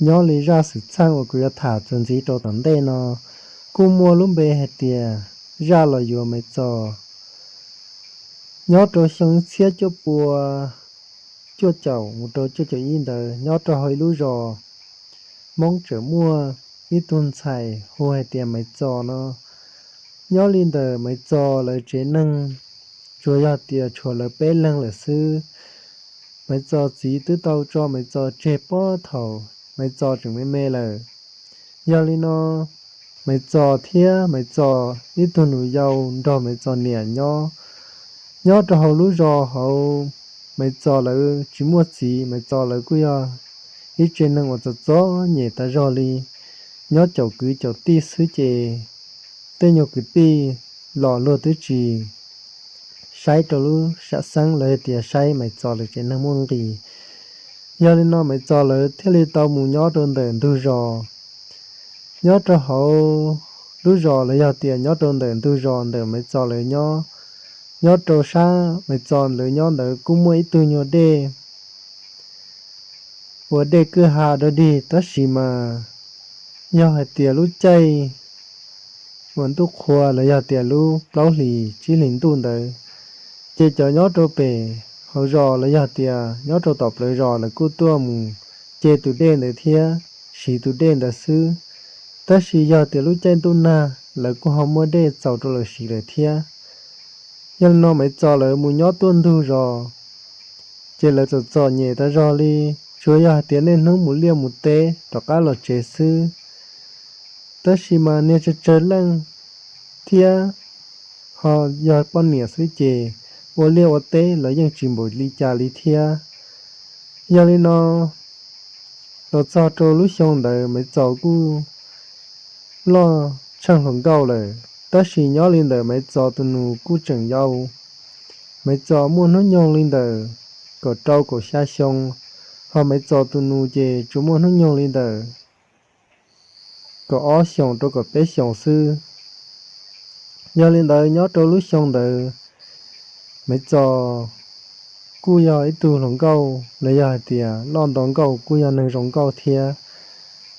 Nyob li zaj xwm txheej uas kuv yuav tham txuas ntxiv rau tom ntej no, kuj muaj lub npe hais tias zaj los yuav Maiv Txos. Nyob rau xyoo txhiab cuaj pua cuaj caum mus rau cuaj caum ib ntawd, nyob rau hauv ib lub zos, Hmoob tseem muaj ib tug ntxhais hu hais tias Maiv Txos no. Nyob li ntawm Maiv Txos lawv tsev neeg, tsuas yog tias tshuav lawv peb leeg lawm xwb. Maiv Txos txiv twb tau tso Maiv Txos tseg puag thaum Maiv Txos tseem me me lawm. Yog li no, Maiv Txos thiab Maiv Txos ib tug nus yau nrog Maiv Txos niam nyob, nyob rau hauv lub zos hauv. Maiv Txos lawv tsis muaj txiv, Maiv Txos lawv kuj yog ib tsev neeg uas txom txom nyem tas zog li, nyob caum kwv caum tij xwb ces tej nyuag kwv tij los luag twb tsis saib rau lub sam xeeb, lawv tias saib Maiv Txos lawv tsev neeg muaj nqis. Yog li no Maiv Txos lawv thiaj li tau mus nyob rau ntawm ntug zos. Nyob rau hauv lub zos los yog tias nyob rau ntawm ntug zos ntawm Maiv Txos lawv nyob, nyob rau sab Maiv Txos lawv nyob ntawd kuj muaj ib tug nyuag dej ua dej kwj ha dog dig, tab sis mas yog hais tias lub caij uas ntuj qhua los yog tias lub plaub hlis tsib hlis ntuj ntawd, ces cov nyob rau pem hauv zos los yog tias nyob rau tom plawv zos lawv kuj tuaj mus ce tus dej ntawd thiab siv tus dej ntawd xwb. Tab sis yog tias lub caij ntuj nag lawv kuj ho muaj dej txaus rau lawv siv lawm thiab. Yog li no Maiv Txos lawv mus nyob tuaj ntug zos, ces lawv txom txom nyem tas zog li, tsuas yog hais tias niaj hnub mus liaj mus teb rov qab los tsev xwb. Tab sis mas niag tsawg tsawg leej thiab ho yog poj niam xwb ces ua liaj ua teb los yeej tsis npaum li cas li thiab. Yog li no los txog rau lub xyoo ntawd Maiv Txos kuj loj tsheej hluas nkauj lawm, tab sis nyob li ntawm Maiv Txos tus nus kuj tseem yau. Maiv Txos muaj hnub nyoog li ntawm kaum rau kaum xya xyoo, ho Maiv Txos tus nus ces tsuas muaj hnub nyoog li ntawm kaum ob xyoos rau kaum peb xyoos xwb. Yog li ntawd nyob rau lub xyoo ntawd, Maiv Txos kuj yog ib tug hluas nkauj los yog hais tias loj nto nkauj, kuj yog neeg zoo nkauj thiab.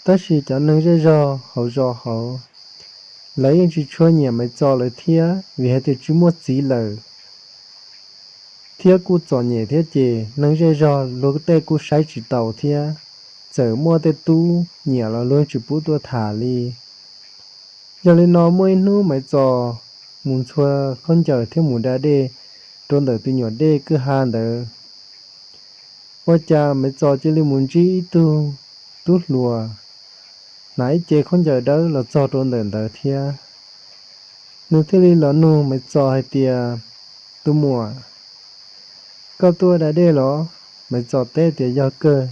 Tab sis cov neeg zej zog hauv zos hauv, lawv yeej tsis tshua nyiam Maiv Txos lawm thiab, vim hais tias tsis muaj txiv lawm thiab kuj txom nyem thiab ces neeg zej zog luag tej kuj saib tsis taus thiab. Txawm muaj tej tub nyiam los luag tsis pub tuaj tham li. Yog li no muaj ib hnub Maiv Txos mus ntxhua khaub ncaws thiab mus da dej rau ntawm tus nyuam dej kwj ha ntawd, ua cas Maiv Txos cia li mus ntsib ib tug tub hluas hnav ib ce khaub ncaws dawb los txog rau ntawm ntawd thiab. Nws thiaj li los nug Maiv Txos hais tias, Tus muam, koj tuaj da dej los? Maiv Txos teb tias, Yog kawg.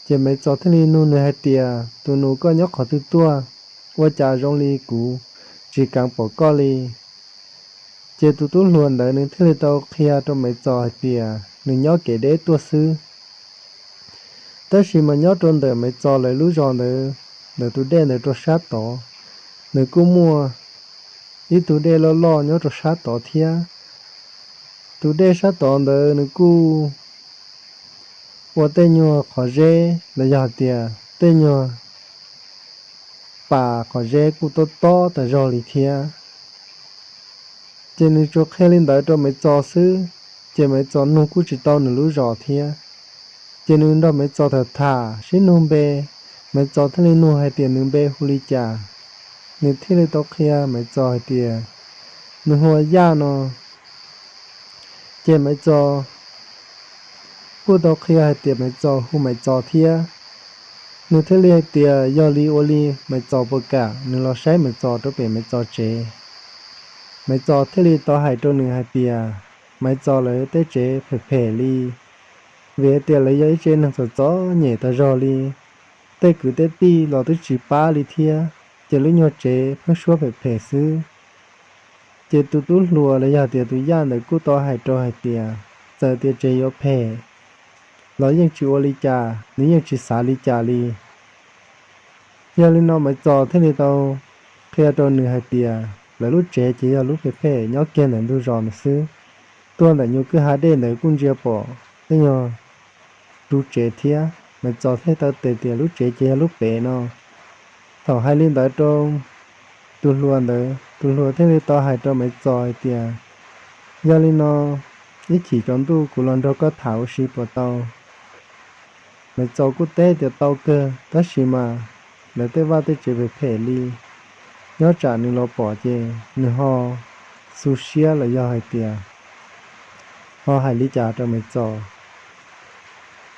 Ces Maiv Txos thiaj li nug nws hais tias, Tus nus, koj nyob qhov twg tuaj? Ua cas zoo li kuv tsis keev pom koj li? Ces tus tub hluas ntawd nws thiaj li tau qhia rau Maiv Txos hais tias nws nyob kev deb tuaj xwb. Tab sis mas nyob rau ntawm Maiv Txos lawv lub zos ntawd, ntawm tus dej ntawd rau sab tod, nws kuj muaj ib tug dej loj loj nyob rau sab tod thiab. Tus dej sab tod ntawd nws kuj ua tej nyuag qhov zeb los yog hais tias tej nyuag pas qhov zeb kuj tob tob tas zog li thiab. Ces nws tsuas qhia li ntawd rau Maiv Txos xwb, ces Maiv Txos nug kuj tsis tau nws lub zos thiab. Ces nws nrog Maiv Txos tham tham sib nug npe, Maiv Txos thiaj li nug hais tias nws npe hu li cas. Nws thiaj li tau qhia Maiv Txos hais tias nws hu ua Yaj no. Ces Maiv Txos kuj tau qhia hais tias Maiv Txos hu Maiv Txos thiab. Nws thiaj li hais tias yog li ua li Maiv Txos puas kam nws los saib Maiv Txos rau pem Maiv Txos tsev. Maiv Txos thiaj li tau hais rau nws hais tias Maiv Txos lawv tej tsev phem phem li, vim hais tias lawv yog ib tsev neeg txom txom nyem tas zog li, tej kwv tej tij los twb tsis pab li thiab, ces lub nyuag tsev pheeb suab phem phem xwb. Ces tus tub hluas los yog tias tus Yaj ntawd kuj tau hais rau hais tias txawm tias tsev yuav phem los yeej tsis ua li cas, nws yeej tsis xav li cas li. Yog li no Maiv Txos thiaj li tau qhia rau nws hais tias lawv lub tsev ces yog lub phem phem nyob kiag ntawm ntug zos ntawd xwb. Tuaj ntawm nyuag kwj ha dej ntawd kuj ntsia pom tej nyuag ru tsev thiab. Maiv Txos thiaj tau teb tias lub tsev ces yog lub pem no. Thaum hais li ntawd rau tus hluas ntawd, tus hluas thiaj li tau hais rau Maiv Txos hais tias, yog li no ib chim tsaus ntuj kuv los nrog koj tham ua si puas tau? Maiv Txos kuj teb tias tau kawg, tab sis mas lawv tej vaj tej tsev phem phem li, nyob tsam nws los pom ces nws ho xu siab los yog hais tias ho hais li cas rau Maiv Txos.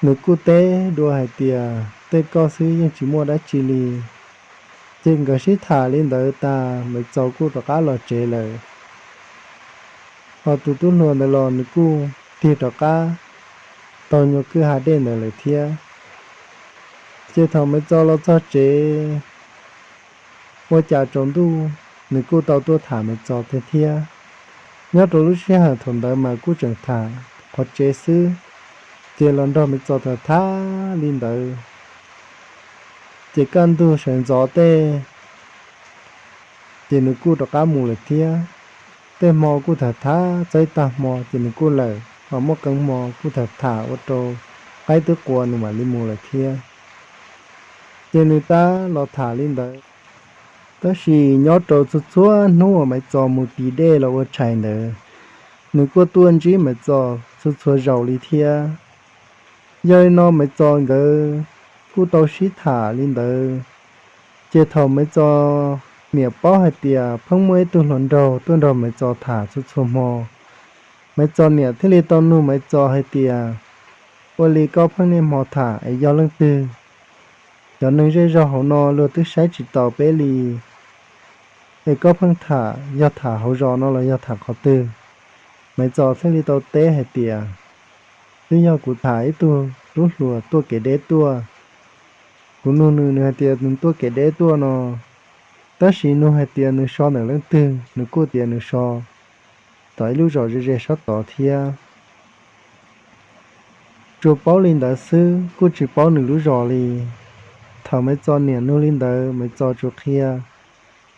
Nws kuj teb dua hais tias tej koj xwb yeej tsis muaj dab tsi li. Ces nkawd sib tham li ntawd tas Maiv Txos kuj rov qab los tsev lawm. Ho tus tub hluas ntawd los nws kuj tig rov qab taug nyuag kwj ha dej ntawd lawm thiab. Ces thaum Maiv Txos los txog tsev, ua cas tsaus ntuj nws kuj tau tuaj tham Maiv Txos tiag thiab. Nyob rau lub sij hawm thaum ntawd mas kuj tseem tham qhov tsev xwb, ces los nrog Maiv Txos tham tham li ntawd. Ces kaj ntug sawv ntxov tej, ces nws kuj rov qab mus lawm thiab. Tej hmo kuj tham tham txog ib tag hmo ces nws kuj lawm, ho muaj qee hmo kuj tham tham ua rau qaib twb qua nws mam li mus lawm thiab. Ces nws tab los tham li ntawd, tab sis nyob rau txhua txhua hnub uas Maiv Txos mus tis dej los ua tshais ntawd, nws kuj tuaj ntsib Maiv Txos txhua txhua zaus li thiab. Yog li no Maiv Txos nkawd kuj tau sib tham li ntawd. Ces thaum Maiv Txos niam paub hais tias pheej muaj ib tug hluas nraug tuaj nrog Maiv Txos tham txhua txhua hmo, Maiv Txos niam thiaj li tau nug Maiv Txos hais tias, ua li koj pheej niaj hmo tham es yog leej twg? Cov neeg zej zog hauv no luag twb saib tsis taus peb li, es koj pheej tham yog tham hauv zos no los yog tham qhov twg? Maiv Txos thiaj li tau teb hais tias, twb yog kuv tham ib tug tub hluas tuaj kev deb tuaj. Kuv nug nws, nws hais tias nws tuaj kev deb tuaj no, tab sis nug hais tias nws so ntawm leej twg, nws kuj tias nws so tom ib lub zos ze ze sab tod thiab. Tsuas paub li ntawd xwb, kuj tsis paub nws lub zos li. Thaum Maiv Txos niam nug li ntawd, Maiv Txos tsuas qhia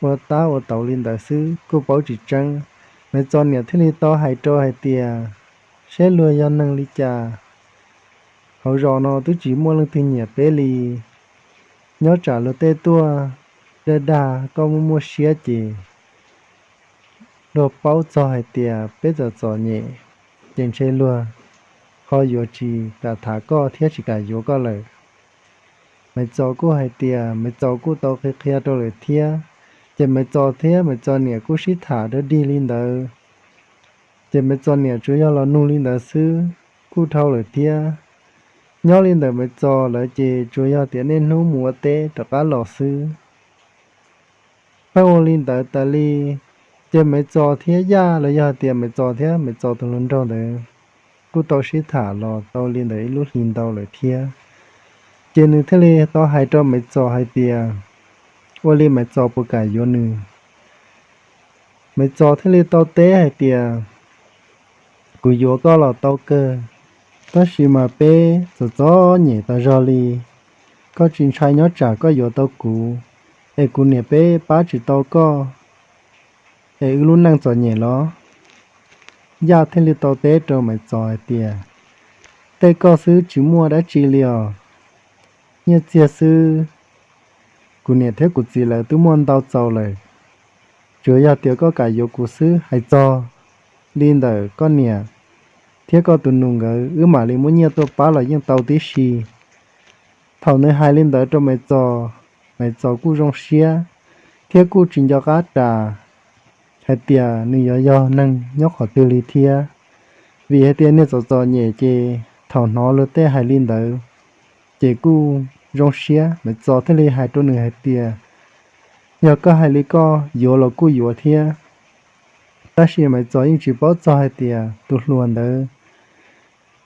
ua tab ua tau li ntawd xwb, kuj paub tsis tseeb. Maiv Txos niam thiaj li tau hais rau hais tias, seb luag yog neeg li cas, hauv zos no twb tsis muaj leej twg nyiam peb li. Nyob tsam luag tej tuaj dag dag koj muaj muaj siab ces luag paub txog hais tias peb txom txom nyem, ces ntshe luag ho yuav tsis kam tham koj thiab tsis kam yuav koj lawm. Maiv Txos kuj hais tias Maiv Txos kuj tau qhia qhia rau lawm thiab. Ces Maiv Txos thiab Maiv Txos niam kuj sib tham dog dig li ntawd. Ces Maiv Txos niam tsuas yog los nug li ntawd xwb, kuj dhau lawm thiab. Nyob li ntawd Maiv Txos lawv ces tsuas yog tias niaj hnub mus ua teb rov qab los xwb. Pheej ua li ntawd tas li, ces Maiv Txos thiab Yaj los yog hais tias Maiv Txos thiab Maiv Txos tus hluas nraug ntawd kuj tau sib tham los tau li ntawd ib lub hli ntau lawm thiab. Ces nws thiaj li tau hais rau Maiv Txos hais tias, ua li Maiv Txos puas kam yuav nws? Maiv Txos thiaj li tau teb hais tias, kuv yuav koj los tau kawg, tab sis mas peb txom txom nyem tas zog li. Koj tsis ntshai nyob tsam koj yuav tau kuv, es kuv niam peb pab tsis tau koj, es wb lub neej txom nyem los? Yaj thiaj li tau teb rau Maiv Txos hais tias, tej koj xwb tsis muaj dab tsi li os. Nyiaj txiag xwb, kuv niam thiab kuv txiv lawv twb muaj ntau txaus lawm. Tsuas yog tias koj kam yuav kuv xwb, hais txog li ntawm koj niam thiab koj tus nus nkawd wb mam li muab nyiaj tuaj pab los yeej tau tib si. Thaum nws hais li ntawd rau Maiv Txos, Maiv Txos kuj zoo siab thiab kuj tsis nco qab ras hais tias nws yuav yog neeg nyob qhov twg li thiab. Vim hais tias niag txom txom nyem ces thaum hnov luag tej hais li ntawd ces kuj zoo siab. Maiv Txos thiaj li hais rau nws hais tias, yog koj hais li koj yuav los kuj yuav thiab. Tab sis Maiv Txos yeej tsis paub txog hais tias tus hluas ntawd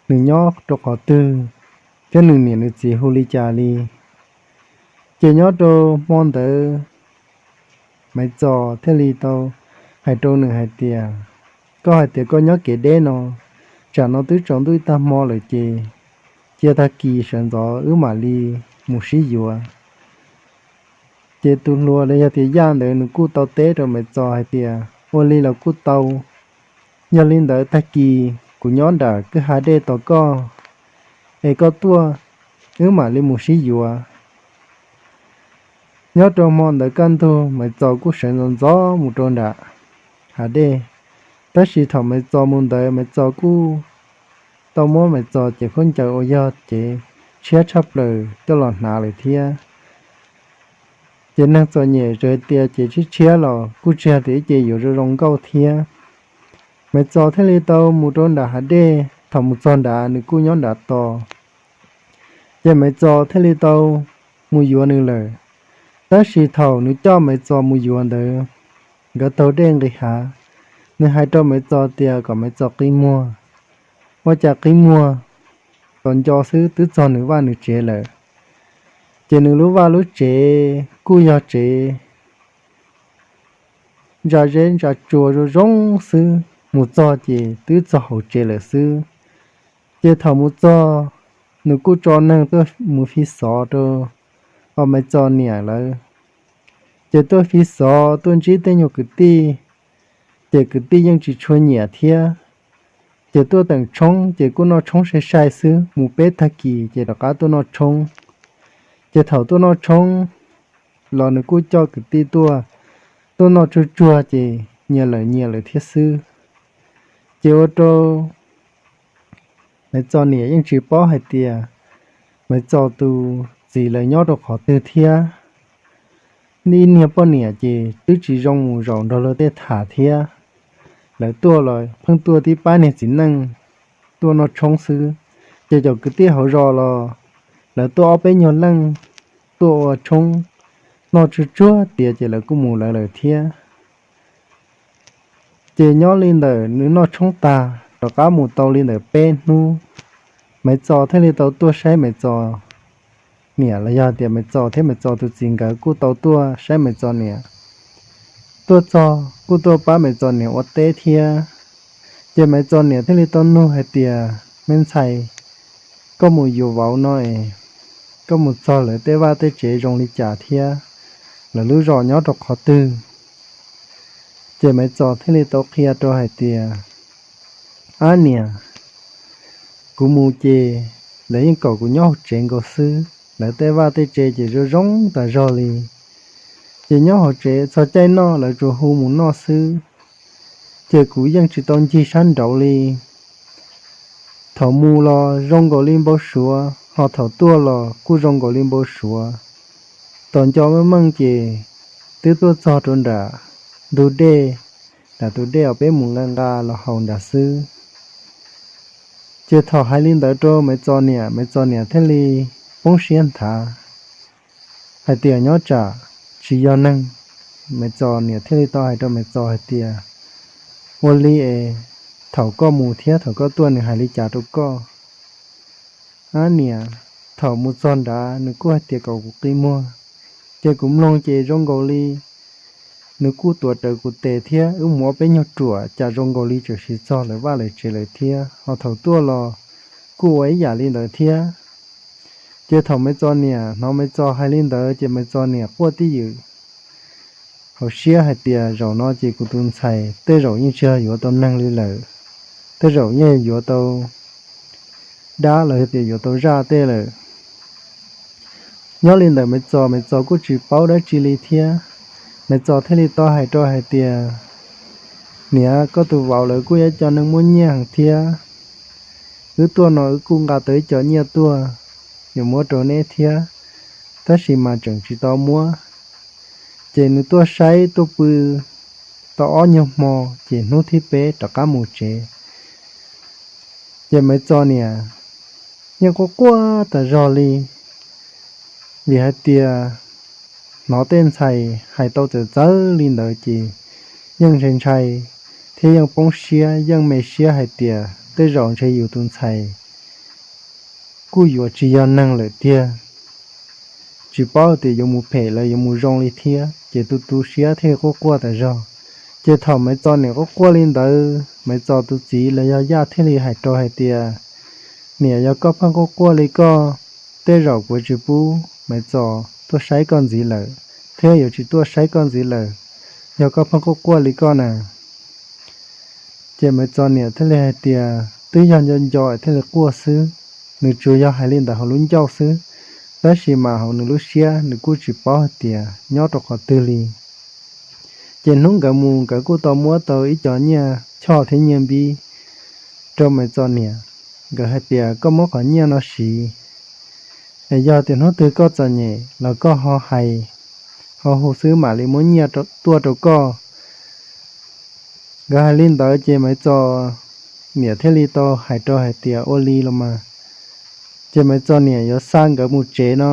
nws nyob rau qhov twg thiab nws niam nws txiv hu li cas li. Ces nyob rau hmo ntawd Maiv Txos thiaj li tau hais rau nws hais tias, koj hais tias koj nyob kev deb no, tsam no twb tsaus ntuj ib tag hmo lawm ces cia tag kis sawv ntxov wb mam li mus sib yuav. Ces tus hluas los yog tias Yaj ntawd nws kuj tau teb rau Maiv Txos hais tias, ua li los kuj tau. Yog li ntawd tag kis kuv nyob nram kwj ha dej tos koj, es koj tuaj wb mam li mus sib yuav. Nyob rau hmo ntawd kaj ntug Maiv Txos kuj sawv ntxov ntxov mus rau nram hav dej, tab sis thaum Maiv Txos mus ntawd Maiv Txos kuj tau muab Maiv Txos cev khaub ncaws uas yog cev tshiab tshaj plaws coj los hnav lawm thiab. Ces neeg txom nyem txawm hais tias cev tshiab tshiab los kuj tsis hais tias ib ce yuav zoo zoo nkauj thiab. Maiv Txos thiaj li tau mus rau nram hav dej, thaum mus txog nrad nws kuj nyob nrad tos. Ces Maiv Txos thiaj li tau mus yuav nws lawm. Tab sis thaum nws coj Maiv Txos mus yuav ntawd, nkawd taug dej nqis hav, nws hais rau Maiv Txos tias kom Maiv Txos qi muag. Ua cas qi muag, tos nco xwb twb txog nws vaj nws tsev lawm. Ces nws lub vaj lub tsev kuj yog tsev ntsa zeb ntsa tsua zoo zoo xwb, mus txog ces twb txog hauv tsev lawm xwb. Ces thaum mus txog, nws kuj tso neeg tuaj mus fi xov rau Maiv Txos niam lawv. Ces tuaj fi xov tuaj ntsib tej nyuag kwv tij, ces kwv tij yeej tsis tshua nyiam thiab. Ces tuaj teem tshoob ces kuj noj tshoob sai sai xwb, mus peb tag kis ces rov qab tuaj noj tshoob. Ces thaum tuaj noj tshoob los nws kuj coj kwv tij tuaj, tuaj noj tsuag tsuag ces nyias lawm nyias lawm thiab xwb. Ces ua rau Maiv Txos niam yeej tsis paub hais tias Maiv Txos tus txiv lawv nyob rau qhov twg thiab. Ib niag poj niam ces twb tsis zoo mus zaum nrog luag tej tham thiab. Lawv tuaj los pheej tuaj tib pab niag txiv neej tuaj noj tshoob xwb. Ces cov kwv tij hauv zos los lawv tuaj ob peb nyuag leej tuaj ua tshoob, noj tsuag tsuag tiav ces lawv kuj mus lawv lawm thiab. Ces nyob li ntawm nws noj tshoob tag rov qab mus tau li ntawm peb hnub, Maiv Txos thiaj li tau tuaj saib Maiv Txos niam los yog tias Maiv Txos thiab Maiv Txos tus txiv nkawd kuj tau tuaj saib Maiv Txos niam. Tuaj txog kuj tuaj pab Maiv Txos niam ua teb thiab. Ces Maiv Txos niam thiaj li tau nug hais tias, Me ntxhais, koj mus yuav vauv no es koj mus txog lawv tej vaj tej tsev zoo li cas thiab? Lawv lub zos nyob rau qhov twg? Ces Maiv Txos thiaj li tau qhia rau hais tias, Ab niam, kuv mus ces lawv yeej kom kuv nyob hauv tsev nkaus xwb, lawv tej vaj tej tsev ces zoo zoo tas zog li. Ces nyob hauv tsev txog caij noj lawv tsuas hu mus noj xwb, ces kuv yeej tsis tau ncig sab nraud li. Thaum mus los zoo nkaus li npau suav, ho thaum tuaj los kuj zoo nkaus li npau suav. Tos nco meej meej ces twb tuaj txog rau nram ntug dej, nram tus dej uas peb mus nqa nqa los haus nrad xwb. Ces thaum hais li ntawd rau Maiv Txos niam, Maiv Txos niam thiaj li poob siab nthav hais tias, Nyob tsam tsis yog neeg. Maiv Txos niam thiaj li tau hais rau Maiv Txos hais tias, Ua li es thaum koj mus thiab thaum koj tuaj nws hais li cas rau koj? Ab niam, thaum mus txog nrad nws kuj hais tias kom kuv qi muag, ces kuv mloog ces zoo nkaus li nws kuj tuav rawv kuv tes thiab wb mus ob peb nyuag ruam cas zoo nkaus li tseem siv txog lawv vaj lawv tsev lawm thiab, ho thaum tuaj los kuj ua ib yam li ntawd thiab. Ces thaum Maiv Txos niam hnov Maiv Txos hais li ntawd ces Maiv Txos niam quaj tib ywm hauv siab hais tias, Zaum no ces kuv tus ntxhais tej zaum yeej tsis yog yuav tau neeg li lawm, tej zaum yeej yuav tau dab los yog tias yuav tau zaj tej lawm. Nyob li ntawm Maiv Txos, Maiv Txos kuj tsis paub dab tsi li thiab. Maiv Txos thiaj li tau hais rau hais tias, Niam, koj tus vauv lawv kuj yog cov neeg muaj nyiaj heev thiab. Wb tuaj no wb kuj nqa tau ib co nyiaj tuaj yuav muab rau neb thiab, tab sis mas tseem tsis tau muab. Ces nws tuaj saib tuaj pw tau ob nyuag hmo, ces hnub thib peb rov qab mus tsev. Ces Maiv Txos niam yeej quaj quaj tas zog li, vim hais tias hnov tej ntxhais hais tau txawv txawv li ntawd ces yeej ntshai ntshai thiab yeej poob siab yeej me siab hais tias tej zaum ntshe yus tus ntxhais kuj yuav tsis yog neeg lawm tiag. Tsis paub tias yuav mus phem los yuav mus zoo li thiab, ces tu tu siab thiaj quaj quaj tas zog. Ces thaum Maiv Txos niam quaj quaj li ntawd, Maiv Txos tus txiv los yog Yaj thiaj li hais rau hais tias, Niam, yog koj pheej quaj quaj li koj, tej zaum kuv tsis pub Maiv Txos tuaj saib koj ntxiv lawm, thiab yuav tsis tuaj saib koj ntxiv lawm, yog koj pheej quaj quaj li koj na. Ces Maiv Txos niam thiaj li hais tias, Twb yog nco nco thiaj li quaj xwb, nws tsuas yog hais li ntawd hauv lub ncauj xwb, Tab sis mas hauv nws lub siab nws kuj tsis paub hais tias nyob rau qhov twg li. Ces hnub nkawd mus nkawd kuj tau muab tau ib co nyiaj choj thiab nyiaj npib rau Maiv Txos niam. Nkawd hais tias, koj muab qhov nyiaj no siv, es yog tias hnub twg koj txom nyem los koj ho hais, ho hu xwb mam li muab nyiaj tuaj rau koj. Nkawd hais li ntawd ces Maiv Txos niam thiaj li tau hais rau hais tias, ua li los mas. Ces Maiv Txos niam yuav xa nkawd mus tsev no.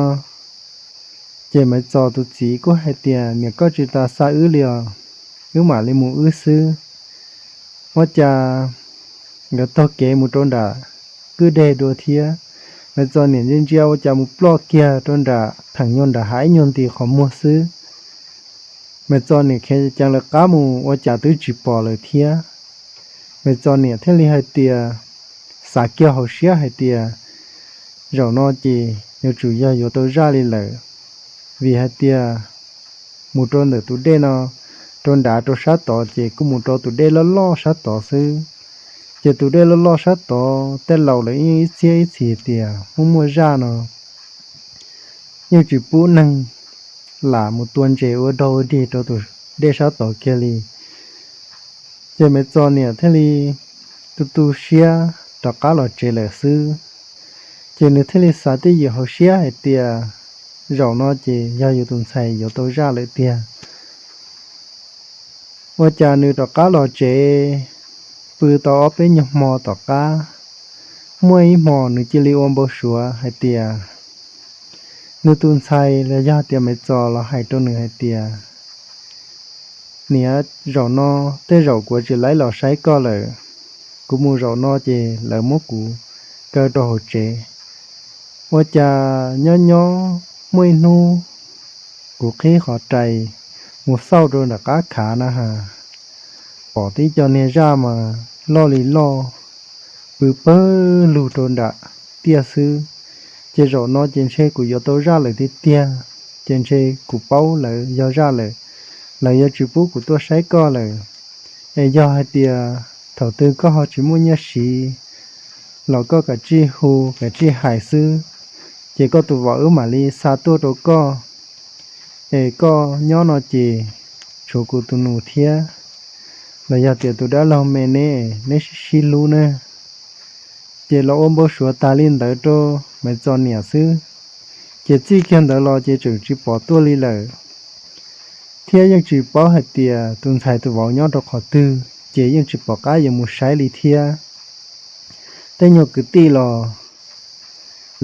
Ces Maiv Txos tus txiv kuj hais tias, niam, koj tsis tas xa wb li os, wb mam li mus wb xwb. Ua cas nkawd taug kev mus rau nram kwj deg dua thiab. Maiv Txos niam ntsia ntsia ua cas mus ploj kiag rau nram theem nyuag nram hav ib nyuag nti qhov muag xwb. Maiv Txos niam khiav ceev lawv qab mus ua cas twb tsis pom lawm thiab. Maiv Txos niam thiaj li hais tias, xav kiag hauv siab hais tias, zaum no ces yuav tsum yog yuav tau zaj li lawm, vim hais tias mus rau ntawm tus dej no, rau nrad rau sab tod ces kuj mus rau tus dej loj loj sab tod xwb. Ces tus dej loj loj sab tod tej laus lawv yeej ib txhiab ib txhis tias muaj muaj zaj no yeej tsis pub neeg lam mus tua ntses ua dog ua dig rau tus dej sab tod kiag li. Ces Maiv Txos niam thiaj li tu tu siab rov qab los tsev lawm xwb. Ces nws thiaj li xav twj ywm hauv siab hais tias, zaum no ces yog yus tus ntxhais yuav tau zaj lawm tiag. Ua cas nws rov qab los tsev, pw tau ob peb nyuag hmo tom qab, muaj ib hmo nws cia li ua npau suav hais tias, nws tus ntxhais los yog tias Maiv Txos los hais rau nws hais tias, niam, zaum no tej zaum kuv tsis laib los saib koj lawm, kuv mus zaum no ces lawv muab kuv kaw rau hauv tsev. Ua cas nyob nyob muaj ib hnub kuv qhib qhov rais mus xauj rau nram qab khav na has, pom tib co niag zaj mas loj li loj, pw pawg lug rau nram tiaj xwb. Ces zaum no ces ntshe kuv yuav tau zaj lawm tiag tiag, ces ntshe kuv paub lawv yog zaj lawm, lawv yuav tsis pub kuv tuaj saib koj lawm. Es yog hais tias thaum twg koj ho tsis muaj nyiaj siv los koj kav tsij hu kav tsij hais xwb, ces koj tus vauv wb mam li xa tuaj rau koj. Es koj nyob no ces tshuav kuv tus nus thiab, los yog tias tus dab laug me neb, neb sib sib hlub ne. Ces los ua npau suav tas li ntawd rau Maiv Txos niam xwb. Ces txij kiag ntawd los ces tseem tsis pom tuaj li lawm, thiab yeej tsis paub hais tias tus ntxhais tus vauv nyob rau qhov twg, ces yeej tsis pom qab yuav mus saib li thiab. Tej nyuag kwv tij los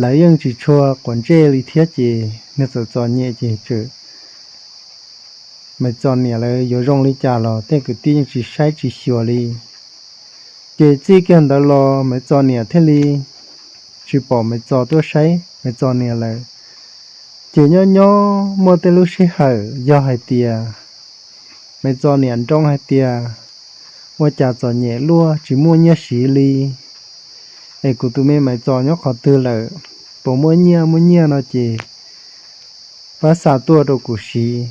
lawv yeej tsis tshua quav ntsej li thiab, ces nws txawm txom nyem ces tseem Maiv Txos niam lawv yuav zoo li cas los tej kwv tij yeej tsis saib tsis xyuas li. Ces txij kiag ntawd los Maiv Txos niam thiaj li tsis pom Maiv Txos tuaj saib Maiv Txos niam lawm. Ces nyob nyob muaj tej lub sij hawm yog hais tias Maiv Txos niam nroo hais tias, ua cas txom nyem luaj tsis muaj nyiaj siv li, es kuv tus me Maiv Txos nyob qhov twg lawm, puas muaj nyiaj, muaj nyiaj no ces pab xa tuaj rau kuv siv.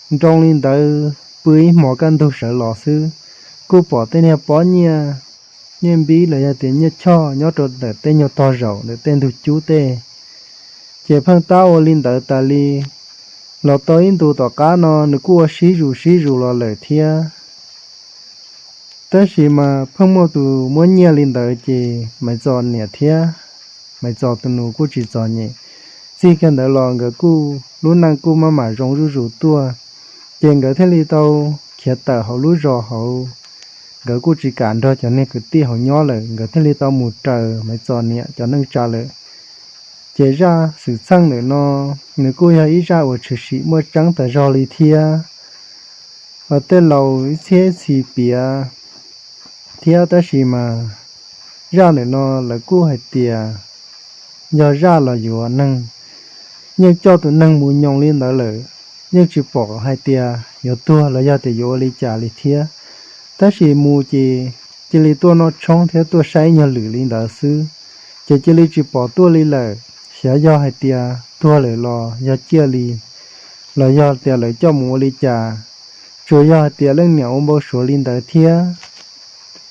Nroo li ntawd pw ib hmo kaj ntug sawv los xwb, kuj pom tej niag pob nyiaj, nyiaj npib los yog tias nyiaj choj nyob rau ntawm tej nyuag tog zaum ntawm tej ntug cub tej. Ces pheej tab ua li ntawd tas li, los tau ib ntus tom qab no nws kuj ua sib zus sib zus los lawm thiab. Tab sis mas pheej muaj tus muab nyiaj li ntawd ces Maiv Txos niam thiab Maiv Txos tus nus kuj tsis txom nyem. Txij kiag ntawd los nkawd kuj lub neej kuj maj mam zoo zuj zus tuaj, ces nkawd thiaj li tau khiav tawm hauv lub zos hauv. Nkawd kuj tsis kam nrog cov niag kwv tij hauv nyob lawm, nkawd thiaj li tau mus raws Maiv Txos niam cov neej tsa lawm. Ces zaj xwm txheej ntawm no nws kuj yog ib zaj uas tshwm sim muaj tseeb tas zog li thiab, uas tej laus ib txhiab ib txhis piav thiab, tab sis mas zaj ntawm no lawv kuj hais tias yog zaj los yuav neeg, yeej coj tus neeg mus nyoos li ntawd lawm, yeej tsis pom hais tias yuav tuag los yog tias yuav ua li cas li thiab. Tab sis mus ces cia li tuaj noj tshoob thiab tuaj saib nyuag lwm li ntawd xwb, ces cia li tsis pom tuaj li lawm. Xyov yog hais tias tuag lawm los yog ciaj li, los yog tias lawv coj mus ua li cas. Tsuas yog hais tias leej niam ua npau suav li ntawd thiab.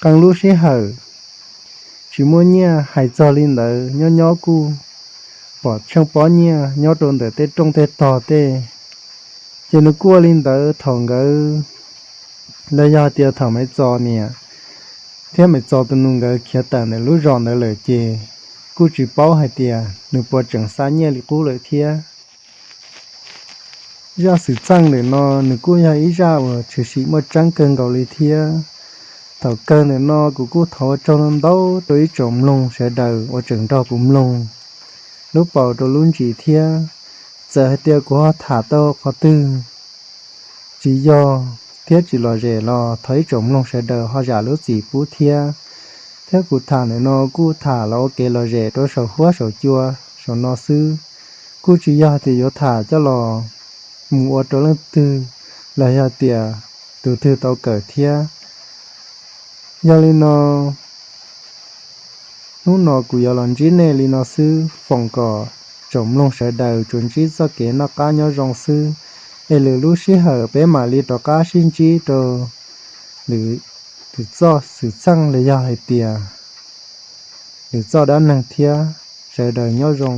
Qee lub sij hawm tsis muaj nyiaj hais txog li ntawd nyob nyob kuj pom tsheej pob nyiaj nyob rau ntawm tej rooj tej tog tej. Ces nws kuj ua li ntawd thaum nkawd, los yog tias thaum Maiv Txos niam thiab Maiv Txos tus nus nkawd khiav tawm ntawm lub zos ntawd lawm ces kuj tsis paub hais tias nws puas tseem xa nyiaj li qub lawm thiab. Zaj xwm txheej ntawm no nws kuj yog ib zaj uas tshwm sim muaj tseeb kawg nkaus li thiab. Thaum kawg ntawm no kuv kuj thov ua tsaug ntau rau ib tsoom mloog sawv daws uas tseem nrog kuv mloog lub paus rau lub ntsis thiab. Txawm hais tias kuv ho tham tau qhov twg tsis yog thiab tsis lom zem los thov ib tsoom mloog sawv daws ho zam lub txim pub thiab. Thiab kuv tham ntawm no kuj tham los ua kev lom zem rau saum huab saum cua saum no xwb, kuj tsis yog tias yuav tham coj los mus ua rau leej twg los yog tias tus twg tau kawm thiab. Yog li no, hnub no kuv yuav los ntsib nej li no xwb, foom kom tsoom mloog sawv daws tsuas ntsib txoj kev noj qab nyob zoo xwb, es lwm lub sij hawm peb mam li rov qab sib ntsib rau lwm txoj xwm txheej los yog hais tias lwm txoj dab neeg thiab. Sawv daws nyob zoo.